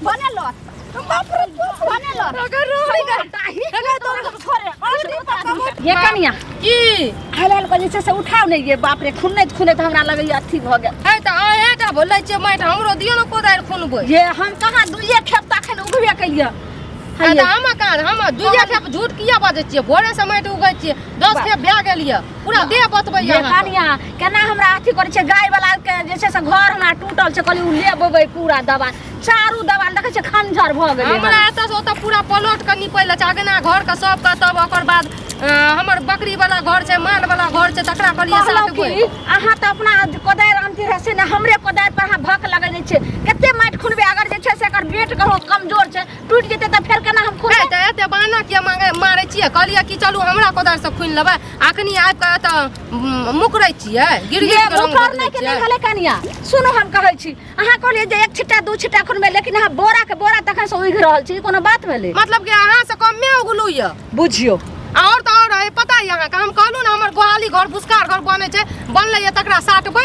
बनेलो बाप रे बनेलो अगर रोई गए अगर तोरा छोड़े ये कनिया की हलाल के जे छै से उठाउ ने ये बाप रे खुनैत खुनैत हमरा लगैया अथी भऽ गेल है तऽ अहेँ टा बोलै छियै माटि हमरो दियौ ने कोदारि खुनबै ये हम कहाँ दुइये खेप तऽ अखन उगबे केलियै है तऽ हम कहाँ हम दुइये खेप झूठ किया बाजै छियै भोरे से माटि उगै छियै 10 खेप भए गेल यऽ पूरा देह बतबै ये कनिया केना हमरा अथी करै छै गाय वाला के जे छै से घर हमरा टूटल छै कहली उ लेबबै पूरा दवा चारू दवा देखै छै खंजर भऽ गेलै हमरा एतऽ से ओतऽ पूरा प्लॉट के निपै लए छै अगना घर के सबके तब ओकर बाद हमर बकरी वाला घर छै माल वाला घर छै तकरा कहलियै कहलहुँ साटबै कि अहाँ तऽ अपना कोदारि आनती रहै से ने हमरे कोदारि पर अहाँ भक लगेने छियै कते माटि खुनबै अगर जे छै से एकर बेट कहो कमजोर छै टूटि जेतै तऽ फेर केना हम हे खुनबै तऽ एते बहाना किया मांगे मारै छियै कहलियै कि चलू हमरा कोदारि से खुनि लेबै अखनी आबि कऽ एतऽ मुकरै छियै गिर ये गिर के रंग मुखर बदलै नहि के छियै नहि भेलै कनिया सुनू हम कहै छी अहाँ कहलियै जे एक छिट्टा दू छिट्टा खुनबै लेकिन अहाँ बोरा के बोरा तखन से उघि रहल छी ई कोनो बात भेलै मतलब कि अहाँ से कमे उगलू यऽ बुझियौ और तऽ और है पता यऽ अहाँके हम कहलहुँ ने हमर गोहाली घर भुसकार घर बनै छै बनलै यऽ तकरा साटबै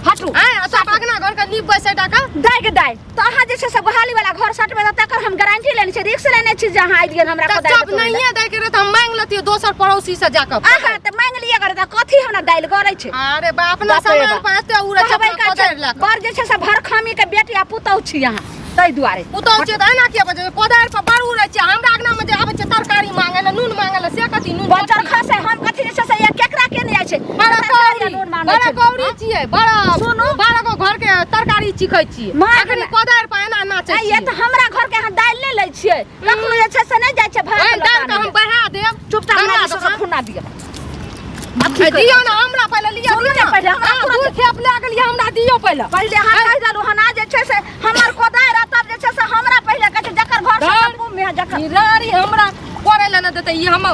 हटू आँय आ सब अगना घर के नीपबै सैटा के दाइ के दाइ तऽ अहाँ जे छै से गोहाली वाला घर सटबै तऽ तकर हम गारंटी लेने छी रिक्स लेने छी जे अहाँ आबि गेल हमरा तऽ कोदारि जब तोड़ै लए। नहिये दै के रहै तऽ हम मांगि लेतियै दोसर पड़ोसी से जाकऽ अहाँ तऽ मांगि लिअ गर तऽ कथी हमरा दालि गरै छै अरे बाप अपना बाप रे सामान बाप। पर एते उड़ै छै कहबै अपना का छै कोदारि लए कऽ बड़ जे छै से भरखामी के बेटी आ पुतहु छी अहाँ ताहि दुआरे पुतहु छियै तऽ एना किया बजै छै? कोदारि पर बड़ उड़ै छै हमरा अगना मे जे आबै छै तरकारी मांगै लए नून मांगै लए से कथी नून बजर खसे हम कथी जे छै से ये केकरा के नहि जाइ छै बड़ा तरकारी आ कौड़ी नून मांगै बड़ा छै। कौड़ी छियै बड़ा सुनू। बड़ा गो घर के तरकारी चिखै छियै माँ अखनी कोदारि पर एना नाचै आ ये छियै तऽ हमरा घर के अहाँ दालि नहि लै छियै कखनो जे छै से नहि जाइ छै भात एहन लऽ दालि के आनै हम लए। बढ़ा देब चुपचाप हमरा हमरा जे छै से दोकान। खुना दिअ ए, दियौ ने हमरा पहिले लिअ सुनू दियौ ने पहिले, हमरा अहाँ तुरंत- दू खेप लए गेलियै हमरा दियौ पहिले पहिले अहाँ कहि देलहुँ हन आ जे छै से हमर कोदारि आ तब जे छै से हमरा पहिले कहै छै जकर घर से धर। मुँह में जकर ई राड़ी हमरा करे लए नहि देतै ई हम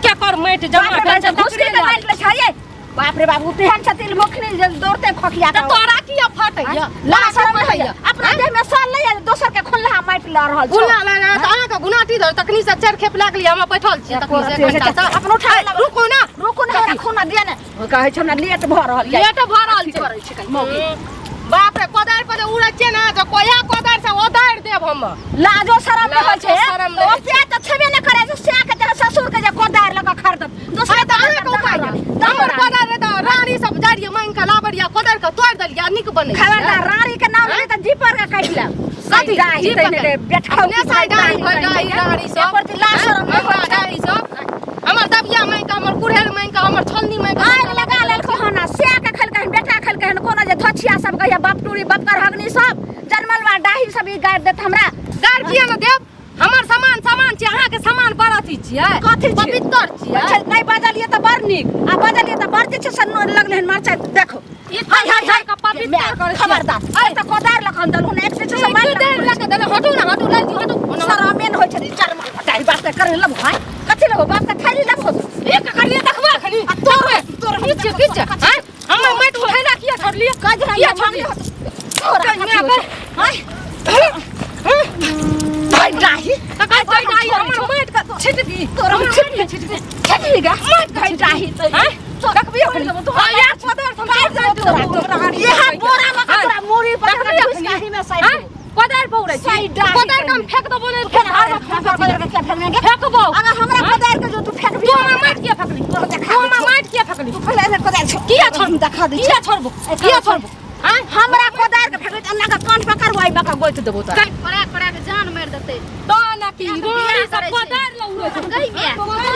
केकर माटि जमा बाप रे भेल छै बाप, घुसकी तकरे के लए माटि लै छै ये बाप रे बाप ओ तेहन छथिन मोखनी जे दौड़ते खोखिया तऽ तोरा किया फटैया ला शरम नहीं होइया अपना देह में साल नहीं है दोसर के खुल्ला माटि ल रहल छौ गुना लए तऽ अहाँके गुनाटी धर तखनी से चारि खेप लए गेलियै हम बैठल छियै तखनी से एक घंटा से अपन उठा ए, रुकू ना रुकू ने हमरा खूना दिया ने ओ कहै छै हमरा लेट भऽ रहल छै लेट भऽ रहल अथी छै करै छै कहीं मौगी बाप रे कोदारि पर जे उड़ै छियै ने तऽ कोया कोदारि से ओदारि देब हम लाजो शरम नहि होइ छै लाजो शरम नहि ओ होइ छै। प्याज तऽ छेबे नहि करै छै सएह के जे ससुर के जे कोदारि लऽ कऽ खरीदत दोसर अरे तऽ अहाँके उपाय यऽ हमर कोदारि रहै तऽ रानी सब जाइ रहियै मांगि कऽ लाबै रहियै कोदारि के तोड़ि देलियै आ नीक बनै छै खबरदार रानी के नाम लेबै तऽ जीपर के काटि लेब कथी? डाही जीपर तैने के? रे बेटखाउ अपने साइड डाही भरि डाही रानी सब एकर तऽ लाज शरम नहि होइ हमरा छै डाही सब हमर दबिया मांगि कऽ हमर कुड़हरि मांगि कऽ हमर छोलनी मांगि कऽ आगि लगा लेलको हन आ सएह के खेलकै हन बेटा खेलकै हन कोनो जे धोछिया सब कहिया बपटूरी बपकर हगनी सब जनमल बा डाही सब ई गारि देत हमरा गारि किया ने देब हमर सामान सामान छियै अहाँके सामान बड़ अथी छियै कथी छियै? पवित्र छियै अच्छा नहि बजलियै तऽ बड़ नीक आ बजलियै तऽ बड़ जे छै से नोर लगलै हन मरचाइ देखो ई हाय हाय हाय के पवित्र करै छियै। खबरदार ऐ तऽ कोदारि लऽ कऽ हम देलहुँ ने एक जे छै से मारि देर लऽ कऽ देले हटू ने हटू लऽ हटू शरमे नहि होइ छै चरमल फटाइ बात करे लबो हाय कथी लेबो बाप के थैली लेबो एक करिए देखबा खनी आ तोर तोर की छै की छै आँय हमर माटि उठैला किया छोड़लियै कजरा किया छोड़लियै तोरा कन्या पर हाय भाई डाही तकर भाई डाही हमर माटि के छिट दी तोरा हमर छिट माटि के छिट दी छिट गा भाई डाही आँय देखबी अखनी हाँ यार पदर हम काटि देबो तोरा इएह बोरा लऽ कऽ तोरा मूड़ी पर देखबी घुसि अखनी काही में साइड आँय कोदारि पर उड़ै छी साइड डाही कोदारि के हम फेंक देबो ने फेर कोदारि के किया फेंकबे फेंकबो अगर हमरा कोदारि के जो तू फेंकबी तू हमरा माटि किया फेंकली तोरा देखा तू हमरा माटि किया फेंकली तू पहिले एने कोदारि छोड़ किया छोड़ देखा दै किया छोड़बो किया छोड़बो आँय हमरा कोदारि के फेंकबी तऽ एना के कान पकड़बो आई बका गोति देबो तोरा पड़ा पड़ा के जान मारि देतै तो ना की बियाह रोड़ी सब करै छै। कोदारि लऽ उड़ै छै गई बिया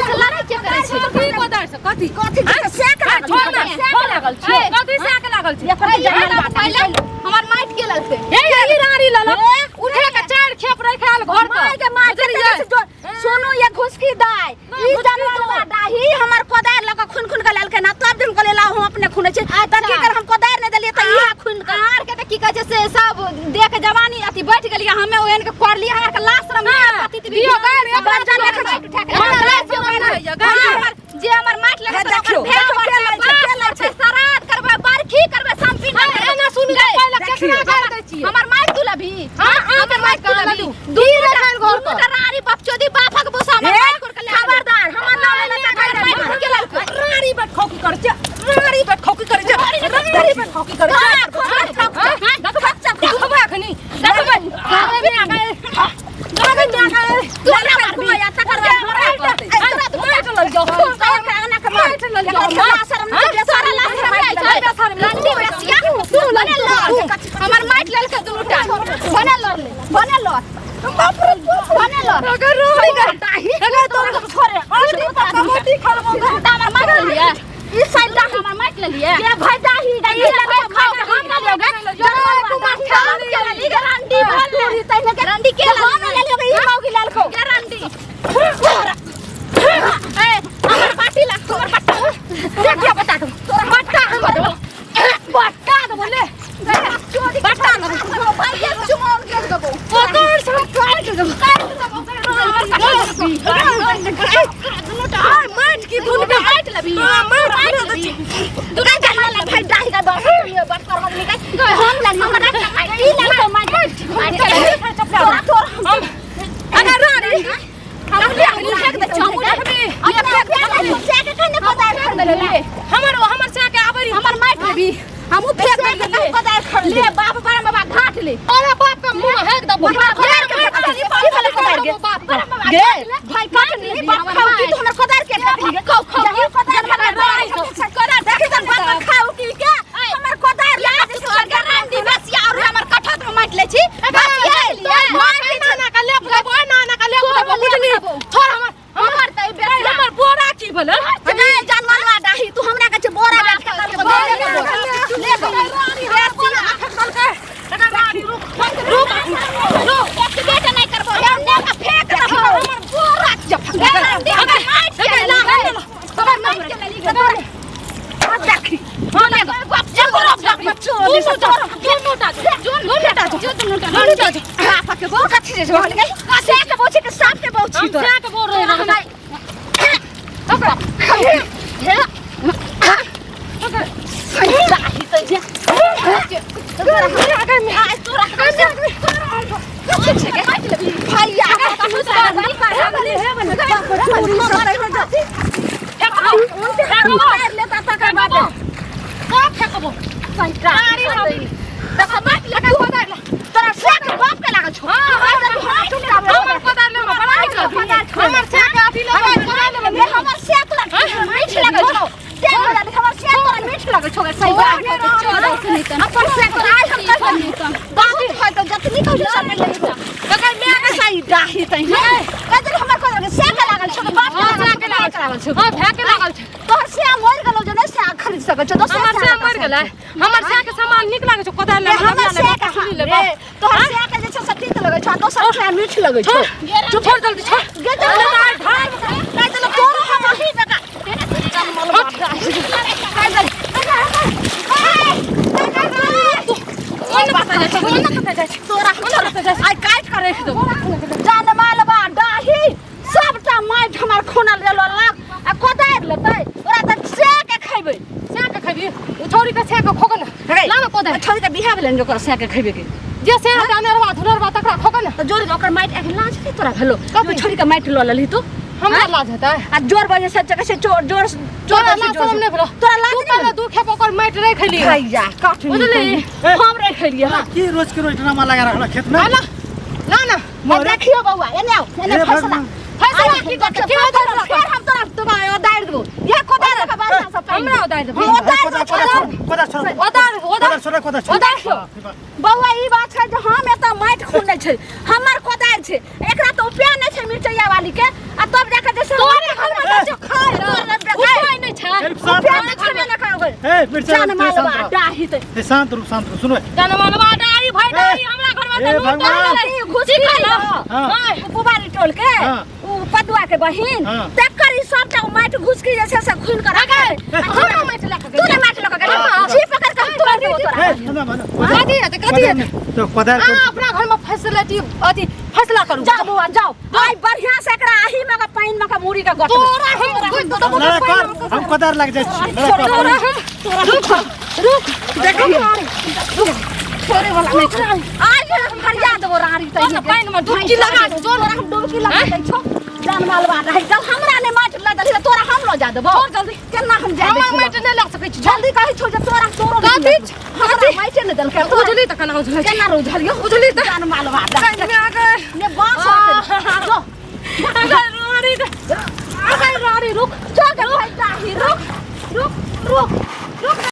से लड़ाई के करै छै कथी कोदारि से कथी कथी के सेक आँय, लागल छोड़ ना छै? सेक लागल छै कथी सेक लागल छै एकर ए, जंगल बात पहिले हमर माटि के लगतै हे ई रानी ललक उठे के चारि खेप रखायल घर पर माय के माय के बुझलियै? सुनू ये घुसकी दाय ई जानवर बा डाही हमर कोदारि लऽ कऽ खुन खुन के लेलकै ना तब हम कहलियै लाउ हम अपने खुनै छी तऽ की कर हम कोदारि नहि देलियै तऽ इएह खुन कऽ आर के तऽ की कहै छै से सब देख जवानी अथी बैठ गेलियै हमे ओहन के करलियै हमरा के लाश शरम नहि आबै पति दियौ गारि एकरा बच्चा दियौ देखै गारि। छी। उठा के हमरा हमरा लाज दियौ शरम गारि। नहि होइए, गारि हमर जे हमर माटि हे लगतै देखियौ, ओकर भेड़ देखियौ, के लै छै, के लै छै। श्राद्ध करबै बरखी करबै समपिन हाँ, एना सुनू तऽ पहिले देखियौ। केकरा गारि दै छियै हमर माटि तू लभी हाँ, अहाँके माटि तू कहाँ लभी ललू? दी रखायल घर पर। दूटा रानी बपचोदी बापक बोसा हमर हे, माटि कोर के ले खबरदार हमर नाम लेने तऽ गारि माटि देबै। के ललको रानी बट खोकी करै छै रानी बट खोकी करै छै रानी बट खोकी करै छै हाँ, देखबै अखनी देखबै देखबै देखबै तू ना मारबी तकर बाद हमरा कहतै माटि लग जाओ माटि लग जाओ हमर माटि लेलकै दुनू टा भने लड़ले भने लड़ भने लड़ अगर रोई गए अगर तोरा छोड़े हमर माटि लेलिए ई साइड हमर माटि लेलिए जे भाई दाही ई ले खाओ हम ना लेगे गारंटी भरले गारंटी के हम लेलियो ई मौगी लेलको गारंटी ए हमर बाटी ला हमर बट्टा देखिए बता दो बट्टा हम देबो बट्टा दे बोले बट्टा देबो भाई ये चुमाउन के देबो ओकर से हम काट देबो काट माट की धुन पे माटि लेबी हां माट दे दुका जानवर ला भाई दाही का दस बात कर मम्मी का हम ला हमर ई लेलको माटि तोरा तोर हम अगर रानी हम फेंक दे छौ हमर हमर से के आबरी हमर माटि लेबी हमहू फेंक देलिए ले बाप बड़ा बाबा घाट ले अरे बाप का मुंह हेक दबो गे भाई काट ली बाप खाओ की तो हमर कोदार के फेंक ली खाओ खाओ कोदार देखी तन बाप खाओ की के हमर कोदार या तोहर गारंटी बस या और हमर कठत में माटि ले छी बस ये लिए नाना का लेप देबो नाना का लेप देबो बुझली छोड़ हमर हमर त बेसी हमर बोरा की भेलै गे जानवर डाही तू हमरा के बोरा बैठ के ले रुक रुक रुक एक्टिवेट नहीं करबो या ने का फेंक दबो हमर बोरा जब गारंटी हमर माटि के ले हमर माटि के ले ली देखी हां ले गप जो दुनू टा जो दुनू टा के बो कथी जे भऽ गेलै से के बो छै के साफ के बो छी हम तोरा से के बोल रहे हैं तोरा से के बाप के लागल छौ हमर कोदार ले हमर से के अथी ले हमर से तोरा मीठ लागल छौ ते बोला हमर से तोरा मीठ लागल छौ सही बात अपन से तोरा आइ हम कहबो बाप खाइ तो जतनी कहू सब ले लेबो तकर मैं के सही डाही तही कहत हमर कोदार से के लागल छौ बाप के लागल छौ हां भे के लागल छै तोहर से मर गेलौ जे नहीं से खरीद सकै छौ दोसर हमर से मर गेलै हमर से के सामान नीक लागै छौ कोदार ले हमर से के ले तोहर से के जे छौ से तीत लगै छौ दोसर से मीठ लगै छौ चुप छोड़ जल्दी छोड़ गे चल ढार काहे चल तोरो हम ही बेटा कोन पता जाइ छै कोन पता जाइ छै तोरा कोन पता जाइ छै आइ काटि के राखि देबो जानमाल बा डाही सबटा माटि हमर खुनल गेलो लाग आ कोदारि लेतै ओकरा तऽ से के खैबै से के खैबी उ छौरी के से के खोग न ला न कोदार छोरी के बियाह भेलै ने ओकरा से के खैबे के जे से अनेरवा धुनरवा तकरा खोग न तऽ जोर ओकर माटि एखन लाज नहि तोरा भेलो कथी? छोरी के माटि लऽ लेलही तू हमरा लाज हेतै आ जोर बजे से जगह से जोर जोर जोर तोरा लाज शरम नहि भेलो तोरा लाज तू नहि पहिले भेलो? दू खेप ओकर माटि राखि लिए भैया काट बुझली? हम रख लिए हाँ, की रोज के रोज ड्रामा लगा रखल खेत में आला ना ना मोरे। देखियो बउआ एने आओ एने हे फैसला भगवान। फैसला की की करतै? करतै की फैसला फेर हम तोरा तुम्हारा उदार देबो ये कोदार के बात सब हमरा उदारि देबही। हां उदार कोदार दे छोड़ कोदार छोड़ उदार कोदार छोड़ कोदार छोड़ उदार छोड़। बउआ ई बात छै जे हम एतऽ माटि खुनै छै हमर कोदारि छै एकरा तऽ उपाय नहि छै मिरचैया वाली के आ तब जाके जे छै तोरे घर में ए, जे खाय उपाय नहि छै चल, शांत उपाय रहो। नहि छेबे नहि करबै ए मिर्चा जान मालवा शांत रहो। डाही ते ए, शांत रहो शांत रहो सुनो जनमनवा डारी भाई डारी हमरा घर में ए, तऽ नून भगवान। तेल ई घुसी खाइ हाँ। उ पुबारी टोल के हाँ। उ पदुआ के बहिन हाँ। तकर ई सबटा उ माटि घुसकी जे छै से खुनि के रखै हमरा माटि लऽ कऽ तू ने माटि लऽ के गेलै जी पकड़ के हम तोड़ देबो तोरा ए सुनो मानो कथी हेतै कथी हेतै तो कोदार अहाँ अपना घर में फैसिलिटी अथी फैसला करू जाओ बौआ जाओ आइ बढ़िया से एकरा आही में के पानि में के मूड़ी के गट तोरा हम गोइ दबो लड़ा कर हम कोदार लग जाइ छी लड़ा कर तोरा हम रुक रुक देखी छोड़े वाला नहीं छै आइ हम हरिया देबो राड़ी तोरा पानि में डुबकी लगा दे तोरा हम डुबकी लगा दै छौ जान मालवा रही जब हमरा ने माटि माटि लऽ देलही तऽ तोरा हम लऽ जा देबौ। छोड़ जल्दी। केना हम जाय हमर दै छौ? माटि नहि लऽ सकै छी। जल्दी कहै छौ जे तोरा तोरो कथी? हमरा माटि नहि देलकै। उजली तऽ केना उजलै छै? केना उझलियो? उजली तऽ जान मालवा ने ने।